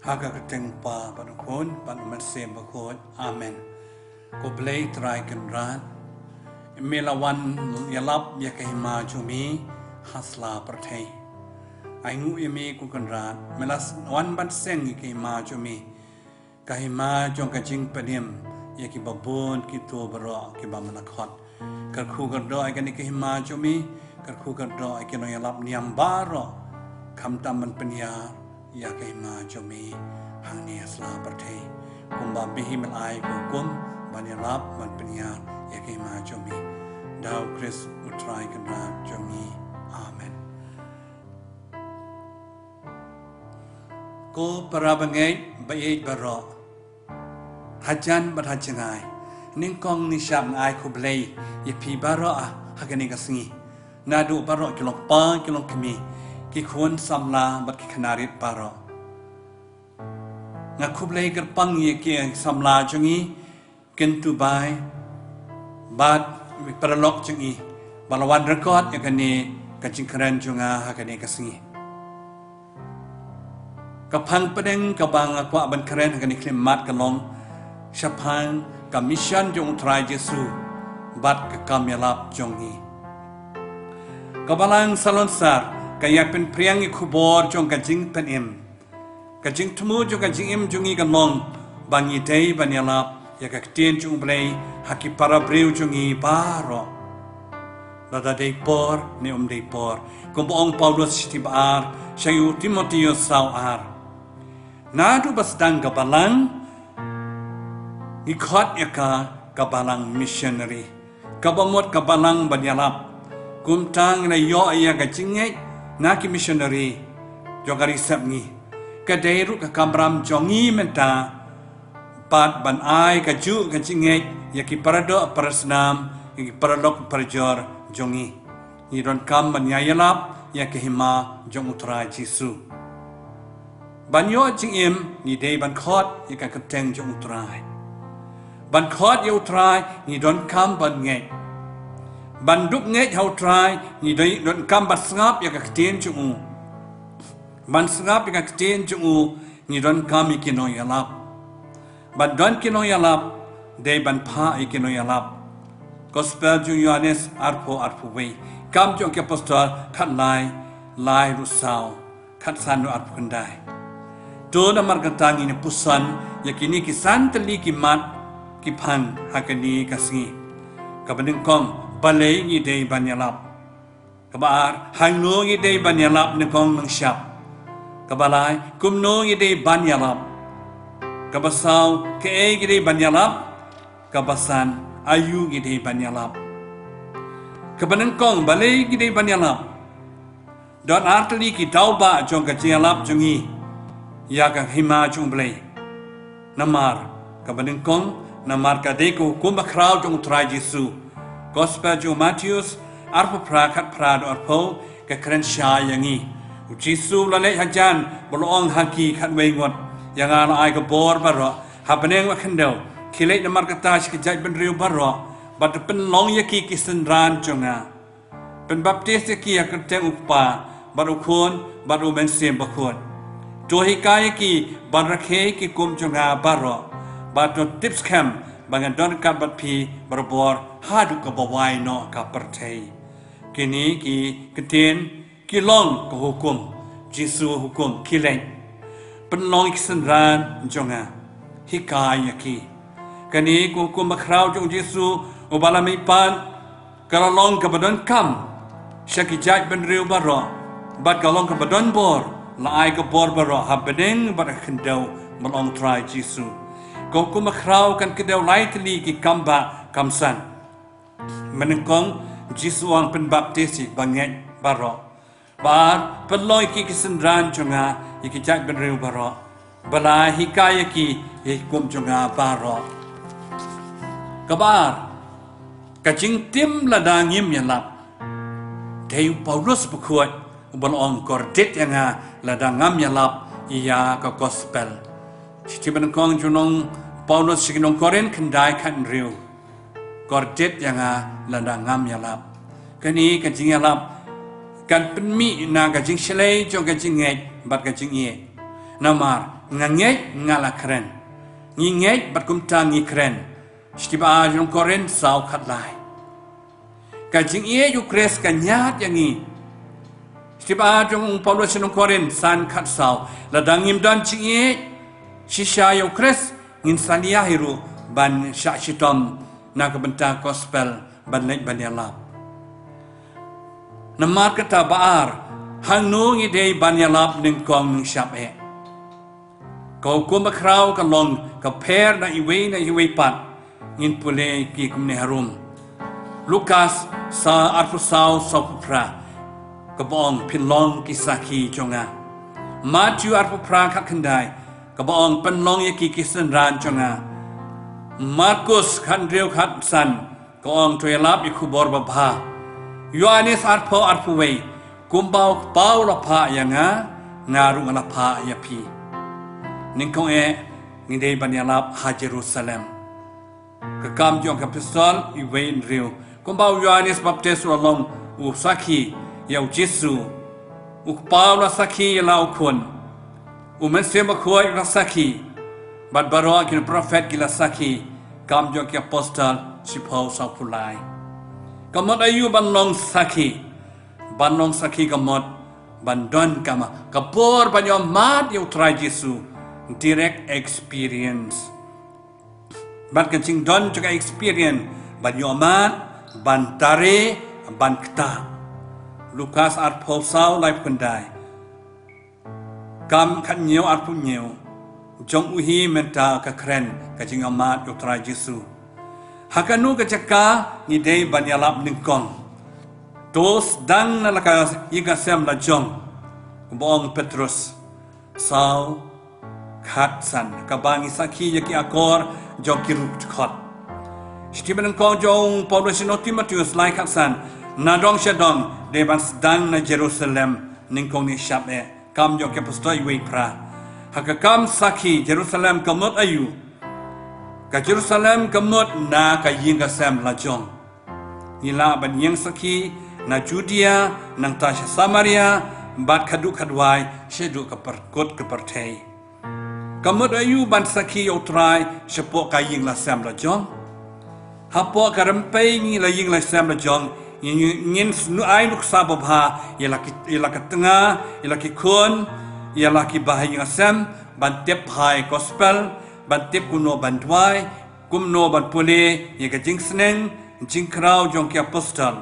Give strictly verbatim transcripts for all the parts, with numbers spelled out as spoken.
Ha ka kyrteng u Kpa bad u Khun bad u Mynsiem Bakhuid. Amen. Ko Blei Trai Kynrad, me la wan ïalap ïa ka hima jong me ha sla pyrthei. Ai nguh ïa me ko Kynrad, me la wan ban seng ïa ka hima jong me, ka hima jong ka jingpynim ïa kiba bun kito baroh kiba me la khot. Kyrkhu kyrdoh ïa kane ka hima jong me, kyrkhu kyrdoh ïa ki nongïalap niam baroh, khamtam ban pynïar ïa ka hima jong me hangne ha sla pyrthei. Kumba me hi me la ai ka hukum ban ïalap ban pynïar ïa ka hima jong me. Da U Khrist U Trai Kynrad jong me. Amen. Ko para bangeit ba ïeit baroh, hajan bad hajngai, nyngkong nyngshap nga ai khublei ïa phi baroh ha kane ka sngi. Naduh baroh ki long kpa ki long kmie, ki khun samla bad ki khynnah rit baroh. Nga khublei kyrpang ïa ki samla jong ngi, kyntu bai bad paralok jong ngi ba la wan record ïa kane ka jingkren jong nga ha kane ka sngi. Ka phang pdeng kaba nga kwah ban kren ha kane ka khyllipmat ka long shaphang ka mission jong U Trai Jisu bad ka kam ïalap jong ngi. Ka Balang Salonsar ka ïa pynphriang ïa ka khubor jong ka jingpynim. Ka jingthmu jong ka jingim jong ngi ka long ba ngi dei ban ïalap ïa ka ktien jong U Blei ha ki para briew jong ngi baroh, lada dei por ne um dei por. Kumba ong Paulus shithi ba ar sha u Timotheus saw ar. Naduh ba sdang ka balang, ngi khot ïa ka ka balang missionary, kaba mut ka balang ban ïalap. Kumta ngi la ïoh ïa ka jingngeit na ki missionary jong ka ri sepngi. Ka dei ruh ka kamram jong ngi mynta bad ban ai kajuh ka jingngeit ïa ki paradoh parasnam, ïa ki paralok parajor jong ngi. Ngi donkam ban ïa ïalap ïa ka hima jong U Trai Jisu. Ban ïoh jingim ngi dei ban khot ïa ka kyrteng jong U Trai. Ban khot ïa U Trai ngi donkam ban ngeit. Ban dup ngeit ha U Trai ngi dei donkam ban sngap ïa ka ktien jong u. Ban sngap ïa ka ktien jong u ngi donkam ïa ki nongïalap. Ban don ki nongïalap dei ban phah ïa ki nongïalap. Gospel jong u Ïohannes arphew arphew wei. Kam jong ki Apostol khatlai, lai ruh saw, khatsan ruh arphew khyndai. To namar kata ngin ïa puson ïa kine ki san tylli ki mat ki phang ha kane ka sngi. Kaba nyngkong, balei ngi dei ban ïalap? Kaba ar, hangno ngi dei ban ïalap nyngkong nyngshap? Kaba lai, kumno ngi dei ban ïalap? Kaba saw, kaei ngi dei ban ïalap? Kaba san, aïu ngi dei ban ïalap? Kaba nyngkong, balei ngi dei ban ïalap? Don ar tylli ki daw ba jong ka jingïalap jong ngi ïa ka hima jong U Blei. Namar, kaba nyngkong, namar ka dei ka hukum bakhraw jong U Trai Jisu. Gospel jong u Mathaios arphew phra, khatphra haduh arphew, ka kren shai ïa ngi. U Jisu u la leit hajan, bad u la ong ha ki khatwei ngut, ïa nga la ai ka bor baroh ha bneng bad khyndew. Khie leit namar kata sha ki jaitbynriew baroh, bad to pynlong ïa ki ki synran jong nga. Pynbaptis ïa ki ha ka kyrteng U Kpa, bad U Khun, bad U Mynsiem Bakhuid. To hikai ïa ki ban rakhe ki hukum jong nga baroh. Bad to tip skhem ba nga don ryngkat bad phi barabor haduh kaba wai noh ka pyrthei. Kine ki ktien ki long ka hukum. Jisu hukum, khie leit. Pynlong ïa ki synran jong nga. Hikai ïa ki. Kane ka hukum bakhraw jong u Jisu uba la mihpat, ka la long kaba donkam sha ki jaitbynriew baroh, bad ka long kaba donbor, la ai ka bor baroh ha bneng bad ha khyndew, ba la ong Trai Jisu. Ka hukum bakhraw kan kdew lai tylli ki kam ba kam san. Ba nyngkong, Jisu u ong pynbaptis ïa ki bangeit baroh. Ba ar, pynlong ïa ki ki synran jong nga, ïa ki jaitbynriew baroh. Ba lai, hikai ïa ki ïa ki hukum jong nga baroh. Kaba ar, ka jingtim lada ngim ïalap. Dei u Paulus bakhuid uba la ong, kordit ïa nga lada ngam ïalap ïa ka gospel. Shithi ba nyngkong jong u Paulus sha ki nong Korinth khyndai, khathynriew. Kordit ïa nga lada ngam ïalap. Kane ka jingïalap kan pynmih na ka jingshlei jong ka jingngeit bad ka jingïeit. Namar Nga ngeit nga la kren. Ngi ngeit bad kumta ngi kren. Shithi ba ar jong u Korinth saw khatlai. Ka jingïeit u Khrist ka ñiad ïa ngi. Shithi ba ar jong u Paulus sha ki nong Korinth san khatsaw. Lada ngim don jingïeit shisha ïa u Khrist, ngin salia hi ruh ban shah shitom na ka bynta gospel ban leit ban ïalap. Namar kata ba ar, hangno ngi dei ban ïalap nyngkong nyngshap eh. Ka hukum bakhraw ka long ka pher na iwei na iwei pat. Ngin pule ki kumne harum. Lukas sa arphew saw sawphew phra. Kaba ong phin long ki sakhi jong nga. Matthew arphew phra khatkhyndai. Kaba ong pynlong ïa ki ki synran jong nga. Markus khathynriew khatsan. Ka ong to ïalap ïa ka khubor babha. Ïoannis arphew arphew wei. Kumba u Kpa u la phah ïa nga, nga ruh nga la phah ïa phi. Nyngkong eh ngi dei ban ïalap ha Jerusalem. Ka Kam jong ki Apostol iwei hynriew. Kumba u Ïoannis Baptist u la long u sakhi ïa u Jisu. U Kpa u la sakhi ïa la u Khun. U Mynsiem Bakhuid u la sakhi. Bad baroh ki nong prophet ki la sakhi. Kam jong ki Apostol shiphew sawphew lai. Ka mut aïu ban long sakhi. Ban long sakhi ka mut ban don kama ka bor ban ïohmad ïa u Trai Jisu. Direct experience. Bad ka jingdon jong ka experience ban ïohmad, ban tare, ban ktah. Lukas arphew saw laiphew khyndai. Kam khathynñiew arphew hynñiew. Jong u hi mynta ka kren ka jingïohmad ïa u Trai Jisu. Ha kano ka jaka ngi dei ban ïalap nyngkong. To sdang na la ka ïing ka sem la jong. Kumba ong Petrus. Saw khatsan kaba ngi sakhi ïa ki akor jong ki ruh dkhot. Shithi banyngkong jong u Paulus sha ki nong Timotheus lai khatsan. Nadong shadong dei ban sdang na Jerusalem nyngkong nyngshap eh. Kam jong ki Apostol iwei phra. Ha ka kam sakhi Jerusalem ka mut aïu. Ka Jerusalem ka mut na ka ïing ka sem la jong. Ngi lah ban ïeng sakhi na Judea, nangta sha Samaria, bad khatduh khatwai shaduh ka pyrkut ka pyrthei. Ka mut aïu ban sakhi ïa u Trai shapoh ka ïing la sem la jong. Hapoh ka rympei ngi la ïing la sem la jong, ngin, ngin snu ai nuksa babha ïa la ki, ïa la ka tnga, ïa la ki khun, ïa la ki bahaïing sem, ban tip bha ïa gospel, ban tip kumno ban duwai, kumno ban pule ïa ka jingsneng jingkhraw jong ki apostol.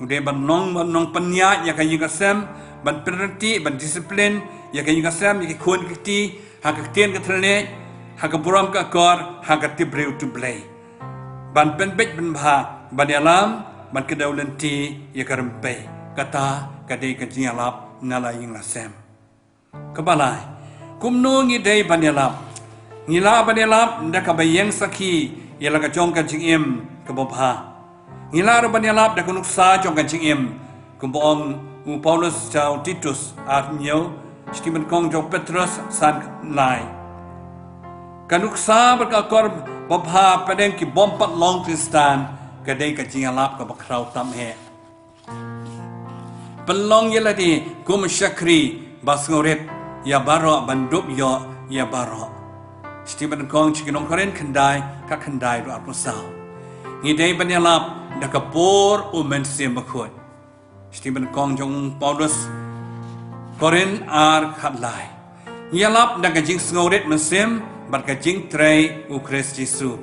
U dei ban long, ban long pynïaid ïa ka ïing ka sem, ban pynrynti, ban disiplin ïa ka ïing ka sem, ïa ki khun ki kti, ha ka ktien ka thylliej, ha ka burom ka akor, ha ka tipbriew tipblei. Ban pynbeit pynbha, ban ïalam, ban kdew lynti ïa ka rympei. Kata ka dei ka jingïalap na la ïing la sem. Kaba lai. Kumno ngi dei ban ïalap? Ngi lah ban ïalap da kaba ïeng sakhi ïa la ka jong ka jingim kaba bha. Ngi lah ruh ban ïalap da ka nuksa jong ka jingim, kumba ong u Paulus sha u Titus, ar hynñiew, shithi nyngkong jong u Petrus san lai. Ka nuksa bad ka akor babha pdeng ki bym pat long Khristan ka dei ka jingïalap kaba khraw tam eh. Pynlong ïa lade kum shakri ba sngewrit ïa baroh ban dup ïoh ïa baroh. Shithi banyngkong sha ki nong Korinth khyndai, ka khyndai haduh arphew saw. Ngi dei ban ïalap da ka bor u Mynsiem Bakhuid. Shithi banyngkong jong u Paulus Korinth ar khatlai. Ngi ïalap da ka jingsngewrit mynsiem bad ka jingtrei u Khrist Jisu.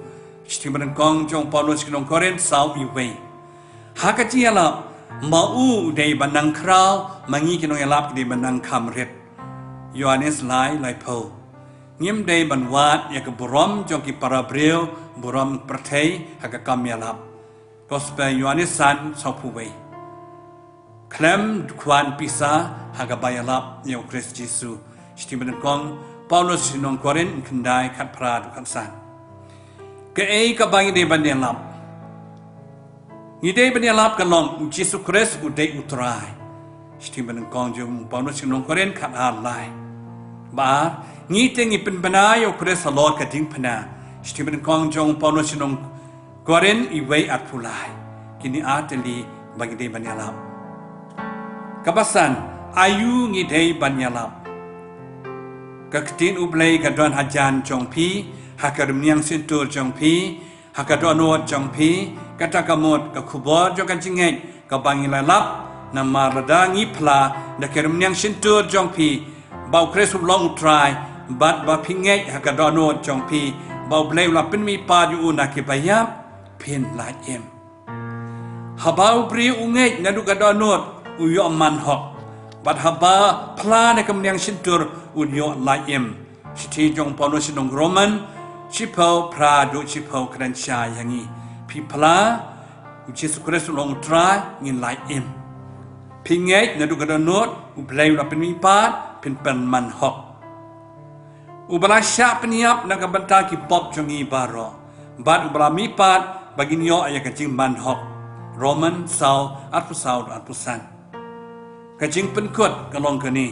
Shithi banyngkong jong u Paulus sha ki nong Korinth saw iwei. Ha ka jingïalap, ma u dei ban nang khraw, ma ngi ki nongïalap ki dei ban nang kham rit. Ïoannis lai, laiphew. Ngim dei ban wad ïa ka burom jong ki para briew, burom pyrthei, ha ka kam ïalap. Gospel Ïoannis san, sawphew wei. Khlem khwan pisa ha kaba ïalap ïa u Khrist Jisu. Shithi banyngkong Paulus sha ki nong Korinth khyndai, khatphra haduh khatsan. Kaei kaba ngi dei ban ïalap? Ngi dei ban ïalap ka long u Jisu Khrist u dei u Trai. Shithi banyngkong jong u Paulus sha ki nong Korinth khatar lai. Ba ar, ngi te ngi pynbna ïa u Khrist halor ka diengphna. Shithi banyngkong jong u Paulus sha ki nong Korinth iwei arphew lai. Kine ar tylli ba ngi dei ban ïalap. Kaba san, aïu ngi dei ban ïalap? Ka ktien U Blei ka don hajan jong phi, ha ka rymniang shyntur jong phi, ha ka dohnud jong phi, kata ka mut ka khubor jong ka jingngeit kaba ngi la lap, namar lada ngi phla da ka rymniang shyntur jong phi ba U Khrist u long U Trai, bad ba phi ngeit ha ka dohnud jong phi ba U Blei u la pynmihpat ïa u na ki baïap, phin lait im. Haba u briew u ngeit naduh ka dohnud, u ïoh man hok, bad haba phla na ka rymniang shyntur, un ïoh lait im. Shithi jong u Paulus sha ki nong Roman, shiphew phra haduh shiphew kren shai ïa ngi. Phi phla U Jisu Khrist u long U Trai, ngin lait im. Phi ngeit naduh ka dohnud, U Blei u la pynmihpat, phin pynman hok. Uba la shah pynïap na ka bynta ki pop jong ngi baroh, bad uba la mihpat ba ngin ïoh ïa ka jingman hok. Roman saw, arphew saw haduh arphew san. Ka jingpynkut ka long kane: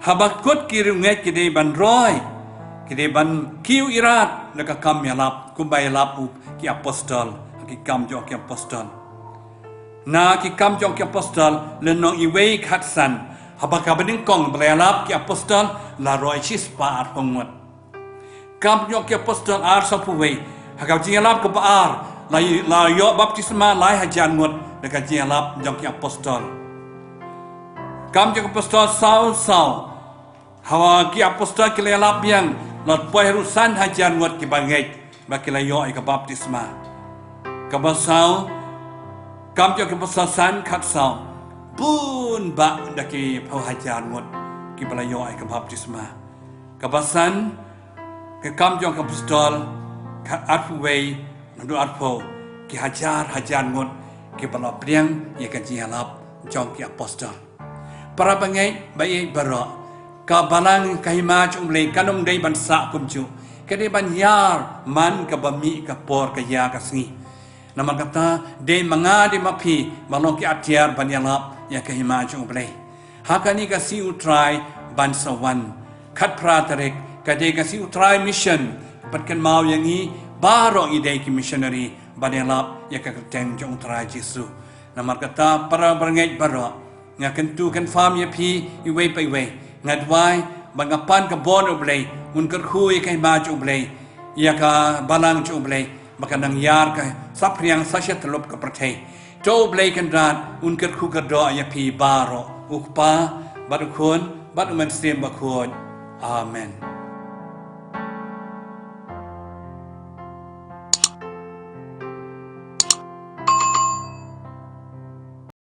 haba kut ki riewngeit ki dei ban roi, ki dei ban kiew ïarap da ka kam ïalap, kumba ïalap u ki apostol ha Ki Kam jong ki Apostol. Na Ki Kam jong ki Apostol, lynnong wei, khatsan, haba kaba nyngkong ba la ïalap ki apostol, la roi shispah arphew ngut. Kam jong ki Apostol ar, sawphew wei, ha ka jingïalap kaba ar, la, la ïoh baptisma lai hajar ngut da ka jingïalap jong ki apostol. Kam jong ki Apostol saw, saw, haba ki apostol ki la ïalap biang, la poi haduh san hajar ngut kiba ngeit, ba ki la ïoh ïa ka baptisma. Kaba saw, Kam jong ki Apostol san, khatsaw, bun bah da ki phew hajar ngut kiba la ïoh ïa ka baptisma. Kaba san, ka Kam jong ki Apostol, kha-, arphew wei haduh arphew, ki hajar hajar ngut kiba la pdiang ïa ka jingïalap jong ki apostol. Para bangeit ba ïeit baroh, ka balang ka hima jong U Blei kam dei ban sah kumjuh, ka dei ban ïar man kaba mih ka por, ka ïa ka sngi. Namar kata, dei ma nga, dei ma phi, ban long ki atiar ban ïalap ïa ka hima jong U Blei. Ha kane ka Sngi U Trai ban sa wan, khatphra tarik, ka dei ka Sngi U Trai Mission, pynkynmaw ïa ngi baroh ngi dei ki missionary ban ïalap ïa ka kyrteng jong U Trai Jisu. Namar kata, para bangeit baroh, nga kyntu kynpham ïa phi iwei pa iwei. Nga duwai ba nga pan ka bor U Blei, un kyrkhu ïa ka hima jong U Blei, ïa ka balang jong U Blei, ba kan nang ïar ka saphriang sa shatyllup ka pyrthei. To U Blei Kynrad un kyrkhu kyrdoh ïa phi baroh, U Kpa, bad U Khun, bad U Mynsiem Bakhuid. Amen.